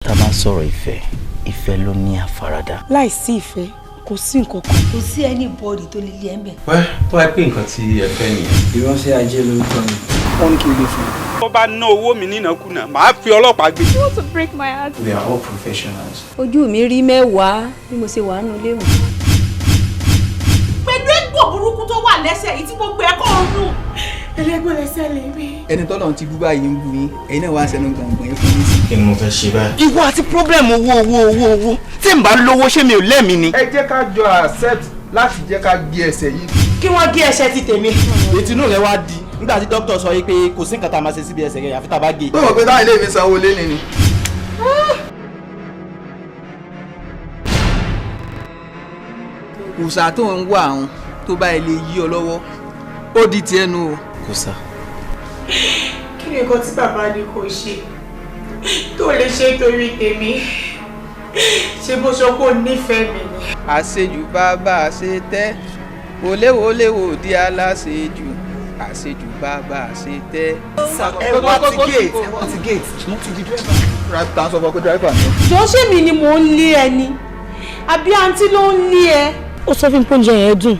Tá a bá ń sọ̀rọ̀ ìfẹ́, ìfẹ́ ló ní àfaradà. Láìsí ìfẹ́, kò sí nǹkan kan. Kò sí anybody tó lè lé ẹ ń bẹ̀. Wẹ́ tó wáá pé nǹkan tí ẹ fẹ́ nìyẹn. Ìránṣẹ́ ajé lórúkọ mi. Wọ́n ní kí n gbé fún un. Tó bá ná owó mi nínàkúnà, màá fi ọlọ́pàá gbé. You want to break my heart. We are all professionals. Ojú mi rí mẹ́wàá bí mo ṣe wà nù léwu. Pẹ̀lú egbò burúkú tó wà lẹ́sẹ̀ yìí tí gbogbo ẹ̀ kọ́ ń rùn. Ẹlẹ́gbọ́n lẹ́sẹ̀ lè rí. Ẹni tọ́lọ̀ ti bú báyìí ń bú yín, ẹ̀yin náà wá ń sẹnu gbọ̀ngbọ̀n yín fún mi sí. Kí ni mo fẹ́ ṣe báyìí? Ìwọ àti problem owó, owó, owó, owó. Tí n bá lówó, ṣé mi ò lẹ́mìí ni? Ẹ jẹ́ ká jọ accept láti jẹ́ ká gé ẹsẹ̀ yìí. Kí wọ́n gé ẹsẹ̀ ti tèmi. Ètí inú rẹ wá di nígbà tí dókítà sọ yìí pé kò sí nǹkan tá a máa ṣe síbi ẹsẹ̀ rẹ̀ àfi tá a bá gé. Tó mọ̀ pé táwọn ilé mi sanwó lé ni ni. Òòṣà tó ń wá àwọn tó bá ilé yí ọ lọ́wọ́, ó di tiẹ̀ nu o. Kò sá. Kí ni nǹkan tí bàbá ní kò ṣe tó lè ṣe torí tèmi? Ṣé bó sọ pé ó nífẹ̀ẹ́ mi ni? Àṣejù bàbá àṣetẹ́, wọléwọléwò di aláṣejù, àṣejù bàbá àṣetẹ́. Ẹ wá ti gate, ẹ wá ti gate, mo ti di driver. Ta ń sọ fún ọ pé driver ni. Jọ, ṣé mi ni mò ń lé ẹ ni àbí àǹtí ló ń lé ẹ? Ó sọ fún mi pé oúnjẹ yẹn dùn,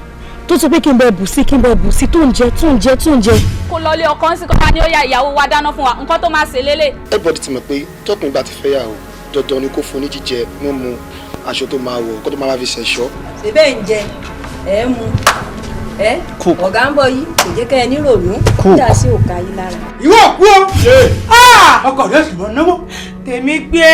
tó sọ pé kí n bẹ bù sí, kí n bẹ bù sí, tó ń jẹ, tó ń jẹ, tó ń jẹ. Kó lọlé ọkọ ń sì kọ́ bá ní ó yá, ìyàwó wa, dáná fún wa, nǹkan tó máa ṣe lélẹ̀. Everybody ti mọ̀ pé tọkùnrin bá ti fẹ́ yàwó, dandan ni kó fún ní jíjẹ, mímu, aṣọ tó máa wọ̀, kó tó máa fi ṣẹ̀ṣọ́. Ṣe bẹ́ẹ̀ ń jẹ ẹ̀ ń mu ẹ̀ ọ̀gá ń bọ̀ yìí, kò jẹ́ kẹ́ ẹ níròònú kódà sí òkà yìí lára. Ìwọ kú o. Ọkọ rẹ sì mọ náwó. Tèmi gbé.